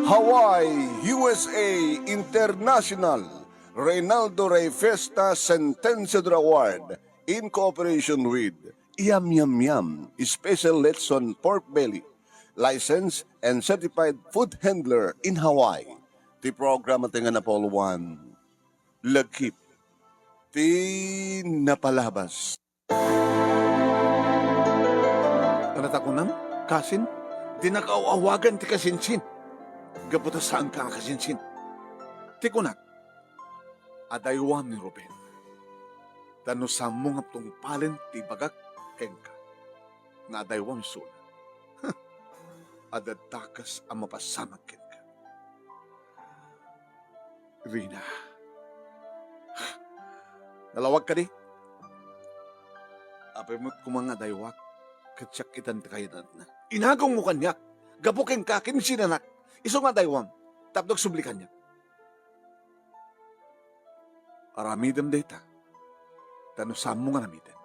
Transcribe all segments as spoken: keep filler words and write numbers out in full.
Hawaii, U S A International Reynaldo Rey Fiesta Sentenciador Award in cooperation with Yum Yum Yum Special Lechon Pork Belly, licensed and certified food handler in Hawaii. Ti programa ti nga napauloan, Lagip ti Napalabas. Ano ta kunam, kasin? Dinak aw-awagan ti kasinsin. Gapu ta saanka nga kasinsin. Ti kunak, adaywam ni Ruben. Ta no saanmo nga tungpalen ti ibagak kenka, nga adaywam isuna, adda dakes a mapasamak kenka. Rina. Nalawag kadi? Apay met koma nga adaywak, ket siak itan ti kayatatna. Inagongmo kaniak, gapu kenka, ken sinanak, isu nga adaywam, tapno agsubli kaniak. Aramidem dayta, ta no saanmo nga aramiden,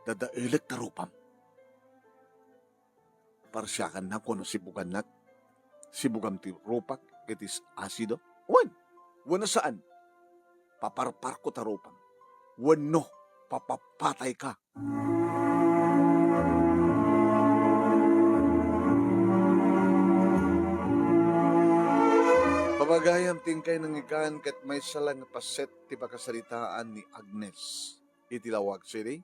dadaelek ta rupam. Parsiakannak wenno sibugannak, sibugam ti rupak iti asido? Wen, wenno saan? Paparparko ta rupam. Wenno, papapatayka. Papagayam ti inkay nangigan ket maysa la nga paset ti pakasaritaan ni Agnes iti Laoag City.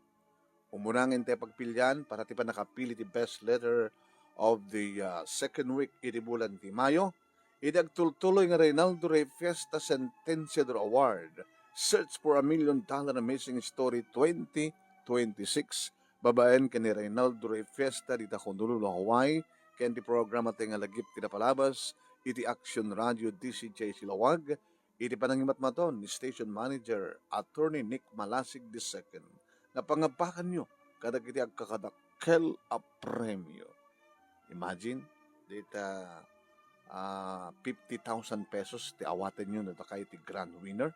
Umuna nga intay pagpilian para ti pannakapili ti best letter of the, ah, second week iti bulan ti Mayo, iti agtultuloy nga Reynaldo Rey Fiesta Sentenciador Award, Search for a Million Dollar Missing Story twenty twenty-six, babaen ken ni Reynaldo Rey Fiesta dita Honolulu, Hawaii, ken ti programa ti nga Lagip ti Napalabas iti Action Radio D C J C Laoag, iti panangimatmaton ni Station Manager Attorney Nick Malasig the second, nga pangabakanyo kadagiti agkakadakkel a premio. Imagine, dita, ah, fifty thousand pesos ti awatenyo no dakay ti grand winner.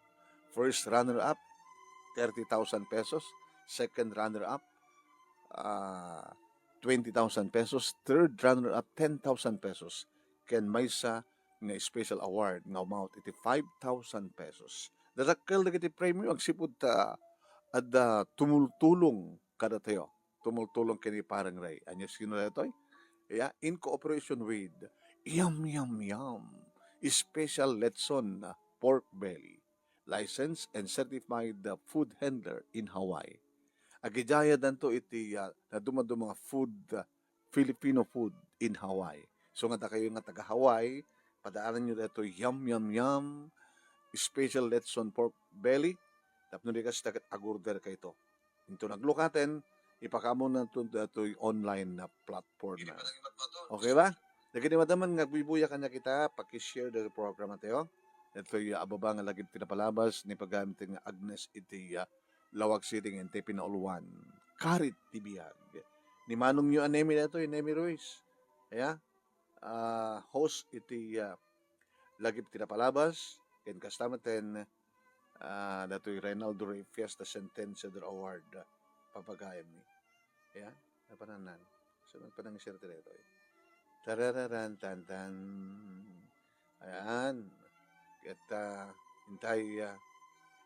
First runner-up, thirty thousand pesos. Second runner-up, ah, twenty thousand pesos. Third runner-up, ten thousand pesos. Ken maysa nga special award nga umawat iti five thousand pesos. Dadakkel dagiti premio agsipud ta adda tumultulong kadatayo. Tumultulong ken ni Parang Ray. Ania sino daytoy? Yeah, in cooperation with Yum Yum Yum Special Lechon Pork Belly, licensed and certified food handler in Hawaii. Agidiadanto iti, ah, nadumaduma nga food, ah, Filipino food in Hawaii. So, nga dakayo nga taga Hawaii, padaananyo daytoy Yum Yum Yum Special Lechon Pork Belly tapno di kasta ket agorder kayto. Inton aglukaten, ipakaammonato daytoy online nga platform na. Okay ba? Dagiti madaman nga agbuybuya kaniak ita, paki-share daytoy programa tayo. Daytoy, ah, ababa nga Lagip ti Napalabas, ni pagayam ti nga Agnes iti, ah, Laoag City nga intay pinauloan. Karit ti biag. Ni manongyo a Nemi daytoy, Nemi Ruiz. Aya, ah, host iti, ah, Lagip ti Napalabas, ken kasta met ten, ah, datoy Reynaldo Rey Fiesta Sentenciador Award, ah, papagayam ni. Aya, napanan-, so, nagpanangisir ti daytoy. Tarararan, tan, tan. Ayan. Ket, ah, intay, ah,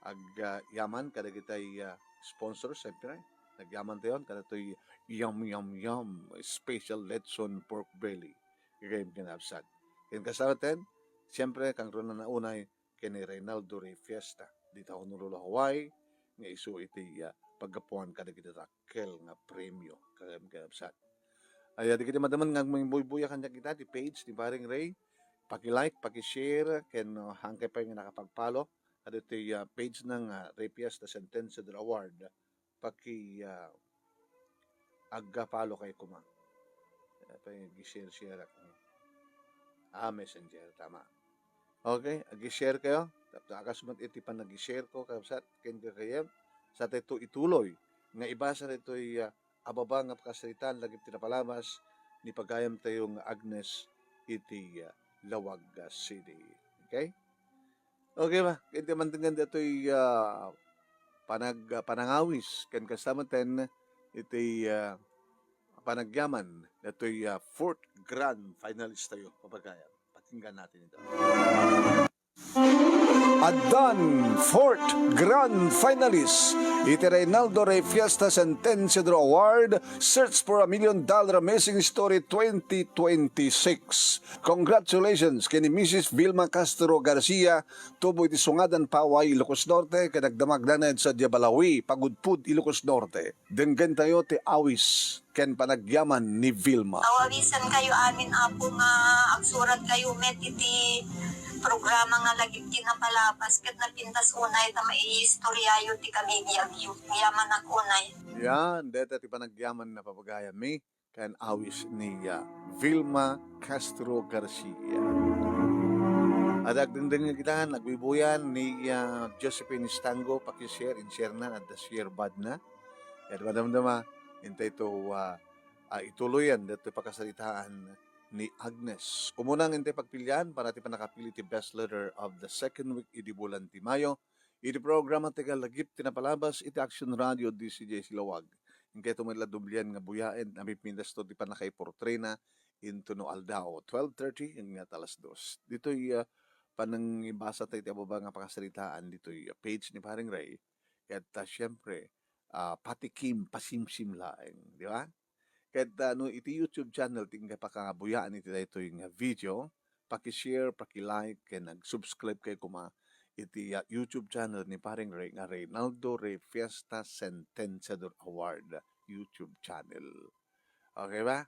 ag-, ah, yaman kadagitay, ah, sponsor, siyempre. Nagyaman tayo, kadatoy Yum Yum Yum Special Lechon Pork Belly. Gagayem ken absat. Ken kasama ten, siyempre, kang runa naunay, ken ni Reynaldo Rey Fiesta, dita Honolulu, Hawaii, nga isu iti, ah, paggapuan kadagiti dakkel nga premio, gagayem ken absat. Ay, dagiti madaman nga agmuybuybuya kaniak ita, ti page ni Paring Ray, paki-like, paki-share, ken, uh, hangkay pay nga nakapag-follow, kadagiti, uh, page na nga Ray Fiesta Sentenciador Award, paki, uh, agga-follow kay koma. Pay gi-share-share ak. Ah, Messenger, tama. Okay, agi-share kayo. Tapno akas met iti panagi-share ko, kabsat, ken gagayem, sa tayo ituloy nga ibasa ditoy, ah, ababa nga pakasaritaan, lagip ti napalabas ni pagayam tayo nga Agnes iti, ah, Laoag, ah, City. Okay? Okay ba? Iti mantengan ditoy, ah, panag-, ah, panangawis, ken kasama ten iti, ah, panagyaman ditoy, ah, fourth grand finalist tayo, papagayam. Pakinggan natin ito. Addan fourth grand finalist iti Reynaldo Rey Fiesta Sentenciador Award, Search for a Million Dollar Amazing Story twenty twenty-six. Congratulations ken ni Missus Vilma Castro Garcia, tubo iti Sungadan, Paway, Ilocos Norte, ken agdamagna sadiay Balaoui, Pagudpud, Ilocos Norte. Denggentayo ti awis ken panagyaman ni Vilma. Awawisankayo amin, Apo, nga agsuratkayo met iti programa nga lagip ti napalabas ket napintas unay ta maiistoryayo ti kabibiagyo. Yamanak unay. Yan, deta ti panagyaman na papagayam mi ken awis ni, ah, Vilma Castro Garcia. Adda agdengdengngeg ita, nagbubuyan ni, ah, Josephine Estango, paki-share, in-share na, adda share bad na. Ket madamdama, intay to, ah, ah, ituloyan daytoy pakasaritaan ni Agnes. Umuna nga intay pagpilian para ti pannakapili ti best letter of the second week idi bulan ti Mayo, iti programa ti Lagip ti Napalabas iti Action Radio D C J Silawag. Inkay to met la dublian nga buyaen, napipintas to ti pannakaiportrena into no aldaw, twelve thirty nga alas dos. Ditoy, ah, panangibasa tayo ti ababa nga pakasaritaan ditoy, ah, page ni Paring Ray. Ket, ah, siyempre, ah, patikim, pasimsim laeng, di ba? Ket, ah, no iti YouTube channel ti inka pakabuyaan iti daytoy nga video, paki-share, paki-like, ken nag-subscribe kayo koma iti, ah, YouTube channel ni Paring Ray nga Reynaldo Rey Fiesta Sentenciador Award YouTube channel. Okay ba?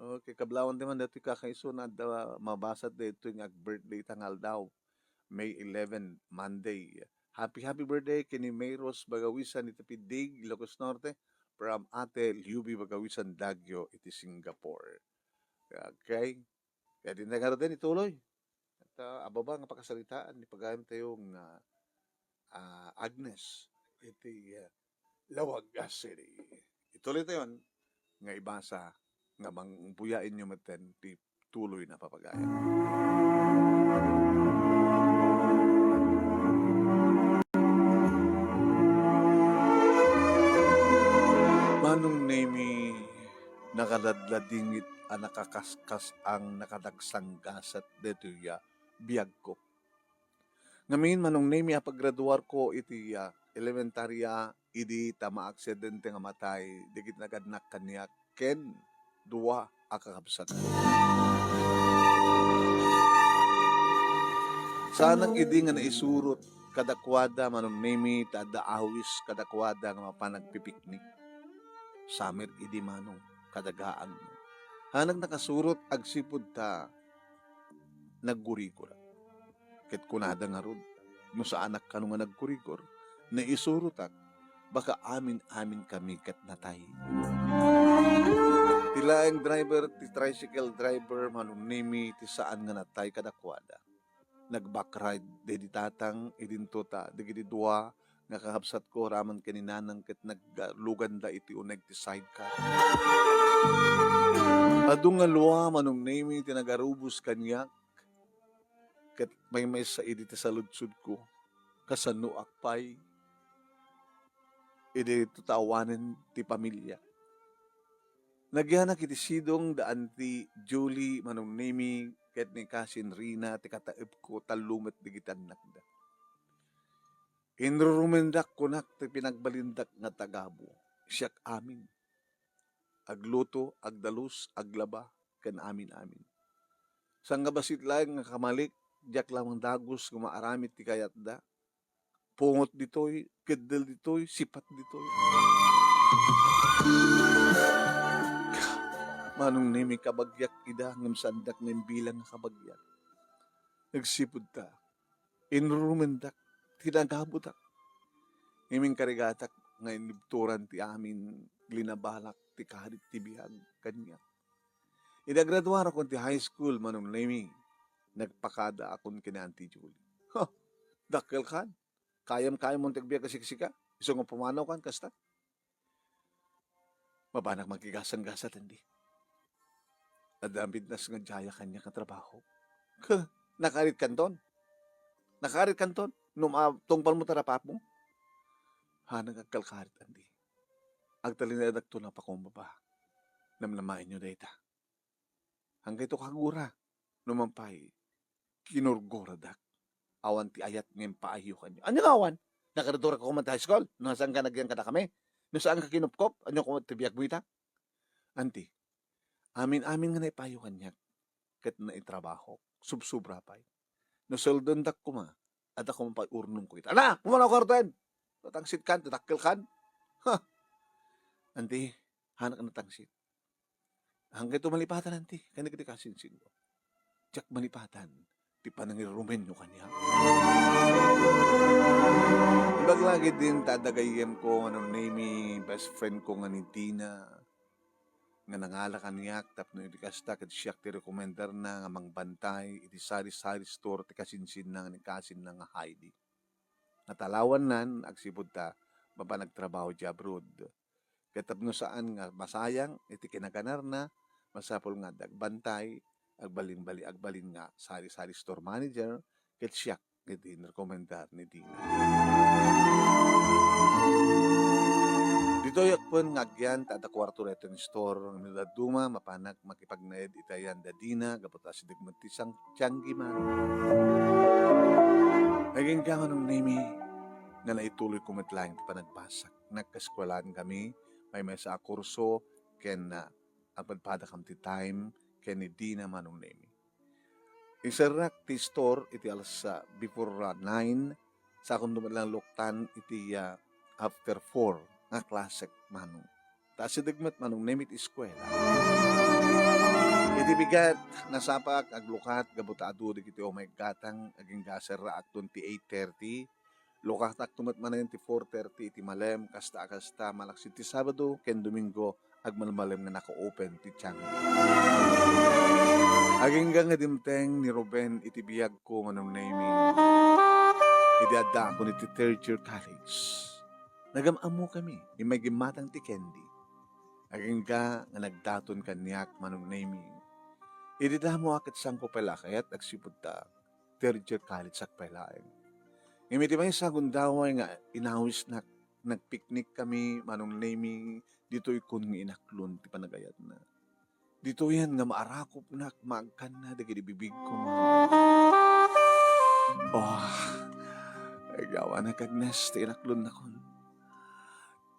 Okay, kablawan ti man daytoy kakaisuna, adda mabasa daytoy nga ag-birthday ta nga aldaw, May eleven, Monday. Happy, happy birthday ken ni May Rose Bagawisan iti Pidig, Ilocos Norte, from Ate Liubi Bagawisan Dagyo iti Singapore. Okay? Kaya din na nga rin ituloy. At, ah, ababa nga pakasaritaan ni pagayam tayo nga, ah, Agnes iti, ah, Lawag, ah, City. Ituloy tayo nga ibasa nga mangbuyaen nyo metten ti tuloy na papagayam. Manong Nemi, nakaladladingit a nakakaskas-ang nakadagsanggasat daytoy a biagko. Ngamin, Manong Nemi, apagraduarko iti, ah, elementarya, idi ta maaksidente nga matay dagiti nagannak kaniak ken dua a kakabsatko. Saanak idi nga naisurot kadakuada, Manong Nemi, ta adda awis kadakuada nga mapan agpipiknik. Samer idi, Manong, kadagaangmo. Hanak nakasurot agsipud ta naggurigor. Ket kunada ngarud, no saanak kano nga nagkurigor, naisurotak, baka amin-amin kami ket natay. Ti laeng driver, ti tricycle driver, Manong Nemi, ti saan nga natay kadakuada. Nag-backride daydi tatang, idinto ta, dagiti dua nga kakabsatko, raman ken ni nanang, ket nagluganda iti uneg ti sidecar. Adu nga lua, Manong Nemi, ti nagarubos kaniak, ket maymaysa idi ti saludsodko, kasanoak pay idi tatawanen ti pamilia. Nagyanak iti sidong da Auntie Julie, Manong Nemi, ket ni Cousin Rina ti kataepko, tallo met dagiti annakda. Inrurumendak, kunak ti pinagbalindak nga tagabu. Siak amin. Agluto, agdalus, aglaba, ken amin-amin. Saan nga bassit laeng nga kamalik, diak lamang dagus nga maaramid ti kayatda. Pungot ditoy, keddel ditoy, sipat ditoy. Manong Nemi, kabagiak ida, ngem saandak nga imbilang nga kabagiak. Nagsipud ta. Inrurumendak, tinagabutak. Ngem inkarigatak nga inibturan ti amin, linabalak ti karit ti biag kaniak. Idi agraduarakon ti high school, Manong Nemi, nagpakadaakon ken ni Auntie Julie. Huh, dakkelkan. Kayam-kayam mo ti agbiag a siksika? Isu nga pumanawkan kasta? Mabanak makigasanggasat, andi. Adda midnas nga diaya kaniak nga trabaho. Huh, nakaritkanton? Nakaritkanton? No matungpal mo ta rapapmo? Hanak agkalkarit, andi. Agtalinaedakto a pakumbaba. Namnamaenyo dayta. Hankayto kagura, no man pay, kinurguradak. Awan ti ayat nga impaayyo kaniak. Ania nga awan? Nakaredurak koma ti high school? No saanka nagyan kadakami? No saanka kinupkop? Ania koma ti biagmo ita? Anti, amin-amin nga naipaayyo kaniak ket naitrabahok, subsobra pay. No sueldoendak koma, adda koma pay urnongko ita. Ala, pumanaw ka ruten! Tatangsit kan, tadakkel kan. Ha! Anti, hanak natangsit. Haanka ito malipatan, anti, ken dagiti kasinsinko. Diak malipatan ti panangirumenyo kaniak. Ibagak la ketdin ta adda gayyemko nga Manong Nemy, best friend ko nga ni Dina, nga nangala kaniak tapno idi kasta ket siak ti rekomendarna nga mangbantay iti sari-sari store ti kasinsinna nga ni kasinna nga Heidi. Natalawannan agsipud ta mapan agtrabaho idiay abroad. Ket tapno saan nga masayang iti kinaganarna, masapul nga adda agbantay, agbalin-bali-, agbalin nga sari-sari store manager, ket siak iti nirekomendar ni Dina. Ditoy akpon nga agyan ta adda kuarto daytoy nga store, ngem dadduma, mapanak makipagnaed iti ayan da Dina, gapu ta asideg met ti sang-, tianggi man. Agingga, Manong Nemy, nga naituloy ko met laeng ti panagbasak. Nagkaeskuelaan kami, maymaysa a kurso, ken, ah, agpadpadakam ti time ken ni Dina, Manong Nemy. Iserrak ti store iti alas, ah, before, ah, nine, saanko met laeng luktan iti, ah, after four nga klasek, Manong. Ta asideg met, Manong Nemy, ti eskuela. Iti bigat, nasapak aglukat gapu ta adu dagiti umay gatang, agingga serraakton ti eight thirty, lukatakto met manen ti four thirty iti malem, kasta a kasta, malaksid ti Sabado ken Domingo, agmalmalem nga naka-open ti tianggi. Agingga nga dimteng ni Ruben iti biagko, Manong Nemy, idi addaakon iti third year college. Nagam-ammokami, immay gimmatang ti candy. Agingga nga nagdaton kaniak, Manong Nemy. Idi damo a ket saanko pay la a kayat agsipud ta third year college-ak pay laeng. Ngem iti maysa a gundaway nga inawisnak, nagpiknik kami, Manong Nemy, ditoy kun nga inaklon ti panagayatna. Ditoyen nga maarakopnak maagkanna dagiti bibigko. Oh, agawanak, Agnes, ti inaklonnakon.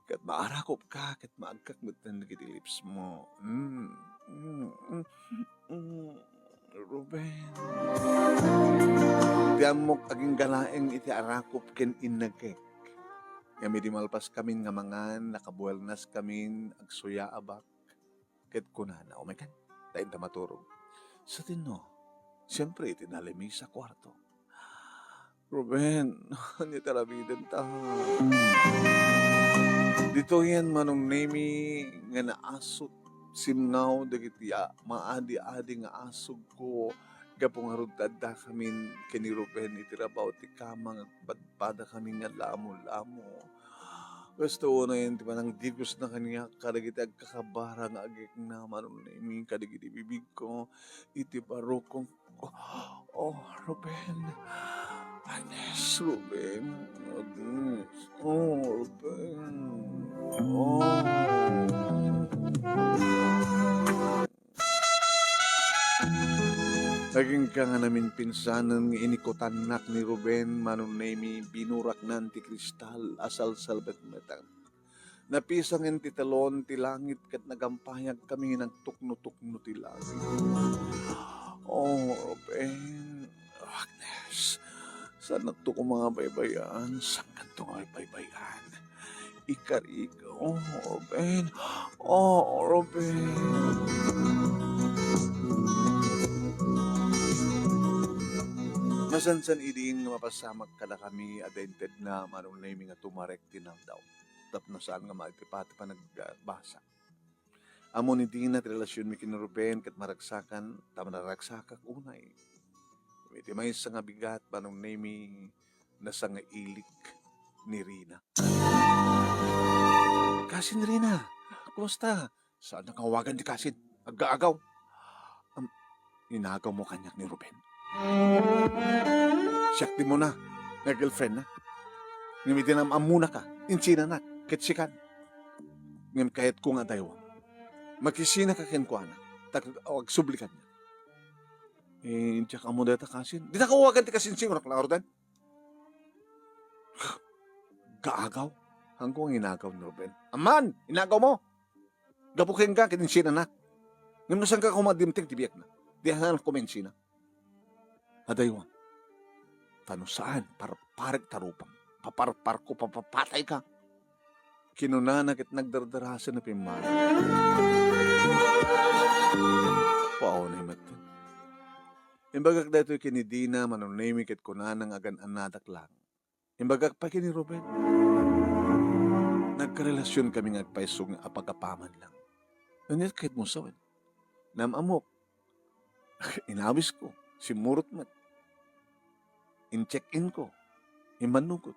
Ket maarakopka, ket maagkak metten dagiti lipsmo. Mm, mm, mm, mm, Ruben. Ti ammok, agingga laeng iti arakop ken innegek. Ngem idi malpaskamin nga mangan, nakabuelnaskamin, agsuyaabak. Ket kunana, "Umaykan, ta inta maturog." Sa tinno, siempre, iti nalimisa kuarto. "Ruben, ania ti aramidenta?" Ditoyen, Manong Nemy, nga naasut simngaw dagiti a-, maadi-adi nga asugko gapu ngarud ta addakamin ken ni Ruben iti rabaw ti kama nga agpadpadakamin nga lamo-lamo. Kastoy unay ti panangdigosna kaniak kadagiti agkakabara nga agikna, Manong Nemy, kadagiti bibigko iti barukong. Oh, Ruben. Agnes, Ruben. Agnes. Oh, Ruben. Oh. Agingga nga naminpinsanen nga inikutannak ni Ruben, Manong Nemy, binuraknan ti kristal a salsalbetmetan. Napisangen ti telon ti langit ket nagampayagkami nga nagtuknotukno ti langit. Oh, Ruben, Agnes, saannakto koma nga baybay-an, saankanto nga baybay-an. Ikarigaw, Ruben. Oh, Ruben. Masansan idin nga mapasamak kadakami a dintedna, Manong Nemy, nga tumarek ti namdaw. Tapno saan nga maagripa ti panagbasa. Ammo ni Dina ti relasionmi ken ni Ruben ket maragsakan, ta manaragsakak unay. Iti maysa nga bigat, Manong Nemy, nasangailik ni Rina. "Kasin, Rina, kumusta?" "Saannak nga awagan ti kasin. Aggaagaw." "Am, inagawmo kaniak ni Ruben. Siak ti umuna nga girlfriendna. Ngem idi naam-ammonaka, insinanak ket sikan. Ngem kayatko nga adaywam. Makisinaka kenkuana, ta agsubli kaniak." Eh, diak ammo dayta kasin. Dita ko awagan ti kasin, singrak la ngaruden. Gaagaw. Haanko nga inagaw ni Ruben. Amman, inagaw mo. Gapu kenka, ket insinanak. Ngem no saanka koma dimteng ti biagna, di anak koma insina. Adaywan. Ta no saan, parparek ta rupam. Paparparko, papapatayka. Kinunana ket nagdardarasen a pimmanaw. Paunay met. Imbagak daytoy ken ni Dina, Manong Nemi, ket kunana nga agan-annadak lang. Imbagak pay ken ni Ruben. Nagkarelasionkaming agpaisog nga apagapaman lang. Ania ti kayatmo sawen? Naam-ammok. Inawisko. Simmurot met. In-check-in ko. Immannugot.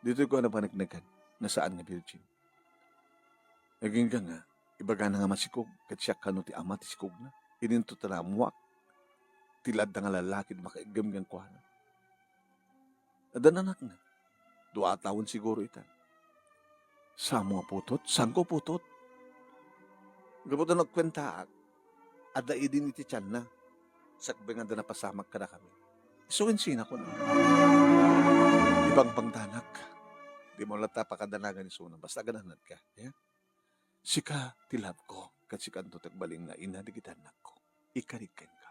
Ditoy ko a napaneknekan nga saan nga virgin. Agingga nga, ibagana nga masikog, ket siak kano ti ama ti sikogna. Ininto ta naammoak ti ladda nga lalaki ti makaiggem kenkuana. Adda anakna. Dua a tawen siguro ita. Saanmo a putot? Saanko putot? Gapu ta nagkuentaak, adda idin iti tianna. Sakbay nga adda napasamak kadakami. Isu insina, kuna. Ibangbangsangak. Dimo latta pakadanagan isuna. Basta agan-annadka. Ya? Sika ti love ko, ket sikanto ti agbalin nga ina dagiti annakko. Ikarik kenka.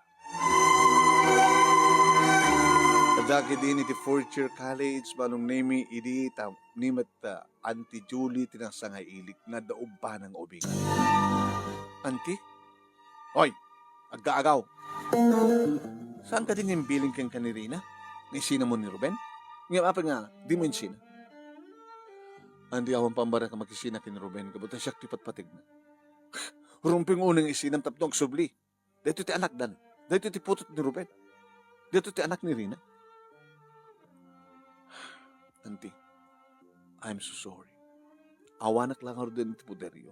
Adda ketdi iti fourth year college, Manong Nemi, idi ta-, ni met, ah, Auntie Julie ti nasangailik nga adda ubbanang ubing. Auntie? Hoy, aggaagaw! Saan kadi nga imbilin kenka ni Rina? Nga isinamon ni Ruben? Ngem apay nga dimo insina? Auntie, awan pambarek a makisina ken ni Ruben, gapu ta siak ti patpategna. Rumpeng unay nga isinam tapno agsubli. Daytoy ti anakdan. Daytoy ti putot ni Ruben. Daytoy ti anak ni Rina. Auntie, I'm so sorry. Awanak la ngaruden iti poderyo.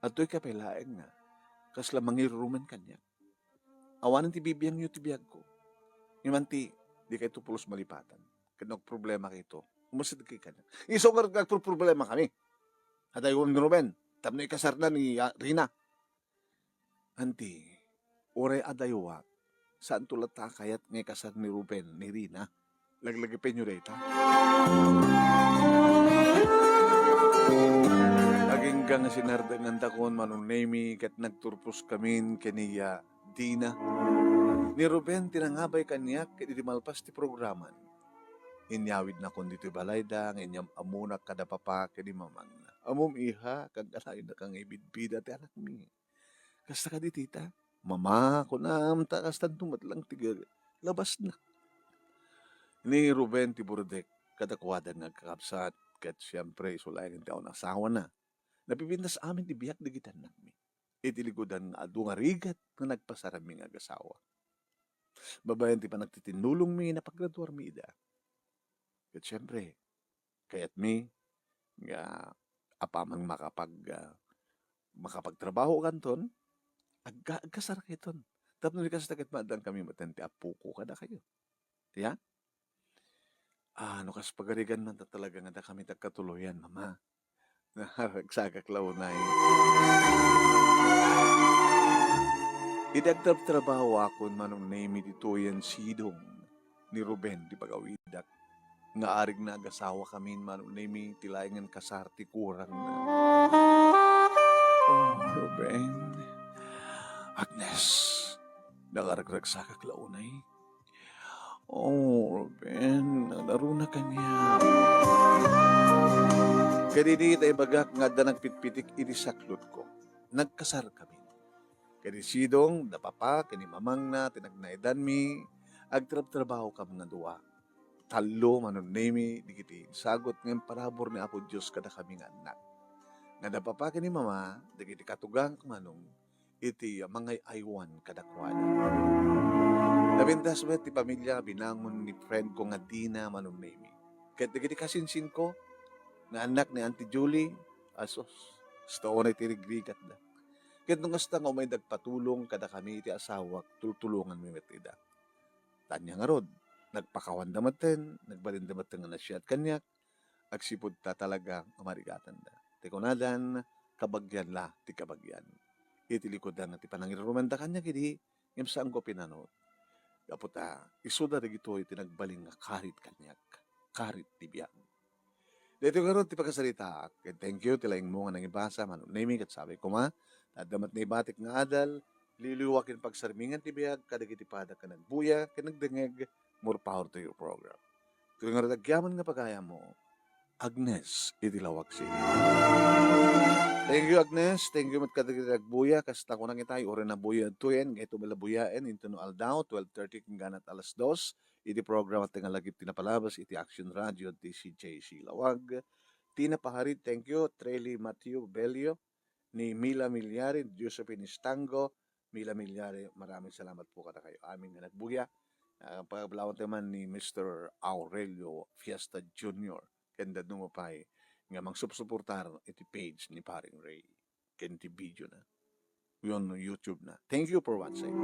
Adtoyka pay laeng nga kasla mangirurumen kaniak. Awanen ti bibiangyo ti biagko. Ngem, Auntie, dikayto pulos malipatan. Ket no agproblemakayto, umasidegkay kaniak. Isu ngarud nga agproproblema kami. Adaywan ni Ruben, tapno ikasarna ni, ah, Rina. Auntie, uray adaywa, saanto latta a kayat nga ikasar ni Ruben ni Rina. Laglagipenyo dayta. Agingga nga sinardengandakon, Manong Nemi, ket nagturposkamin ken ni, ah, Dina. Ni Ruben ti nangabay kaniak ket idi malpas ti programan, inyawidnakon ditoy balayda nga inyam-ammonak kada papa ken ni mamangna. Ammom, iha, kaganaynaka nga ibidbida ti anakmi. Kasta kadi, tita? Mama, kunam, ta kastanto met lang ti ga-, labasna. Ni Ruben ti burdek kadakuada nga agkakabsat, ket siempre, isu laeng ti awan asawana. Napipintas amin ti biag dagiti annakmi. Iti likudan nga adu nga rigat nga nagpasarami nga agasawa. Babaen ti panagtitinnulongmi, napagraduarmi ida. Ket siempre, kayatmi nga apaman makapag-, ah, makapagtrabaho kanton, agka-, agkasar kayton. Tapno di kasta ket maaddaan kami met ti apoko kadakayo. Ya? Ah, no kas pagarigan man ta talaga nga dakami ti agkatuloyan, Mama. Naragsakak la unay. Idi agtrabtrabahoakon, Manong Nemi, ditoyen sidong ni Ruben ti pagawidak nga arigna agasawakamin, Manong Nemi, ti laengen kasar ti kurangna. Oh, Ruben. Agnes, naragragsakak la unay. Oh, Ruben, nadaruna kaniak. Kadidi ta ibagak nga adda nagpitpitik idi saklotko. Nagkasarkami. Kadi sidong, da papa, ken ni mamangna, ti nagnaedanmi, agtrabtrabahokami nga dua. Tallo, Manong Nemi, dagiti sagut nga imparabur ni Apo Dios kadakami nga annak. Nga da papa ken ni mama, dagiti katugangko, Manong, iti mangay-aywan kadakuada. Napintas met ti pamilya binangon ni friend ko nga Dina, Manong Nemi. Ket dagiti kasinsinko nga annak ni Auntie Julie, asus, kasta unay ti rigrigatda. Ket no kasta nga umay dagpatulong kadakami ti asawak, tultulonganmi met ida. Ta ania ngarud, nagpakawanda metten, nagbalinda metten nga nasiat kaniak, agsipud ta talaga nga marigatanda. Ti kunadan, kabagian la ti kabagian. Iti likudan ti panangirrumenda kaniak idi, ngem saanko a pinanut. Tapno ta, isuda dagitoy ti nagbalin nga karit kaniak, karit ti biag. Daytoy ngarud ti pakasaritaak, ket thank you ti laingmo nga nangibasa, Mano Nemi, ket sabi koma, ta adda met naibatik nga adal, liwliwa ken pagsarmingan ti biag kadagiti pada ken nagbuya ken nagdengngeg, more power to your program. Daytoy ngarud agyaman nga pagayammo, Agnes, iti Laoag City. Thank you, Agnes. Thank you met kadagiti nagbuya. Kasta kunana itay, uray nabuya adtoyen, nga ito met la buyaen, intono aldaw, twelve thirty, ken ganat alas dos, iti programa ti nga lagip ti napalabas iti Action Radio, D C J C Laoag. Tina Paharit, thank you. Trely Matthew Bello, ni Mila Milyari, Josephine Estango, Mila Milyari, maraming salamat po kadakayo amin nga nagbuya. Ah, pagablawan tayo man ni Mister Aurelio Fiesta Junior, ken dadduma pay nga mangsupsuportar iti page ni Paring Ray, ken ti video na. Yon YouTube na. Thank you for watching.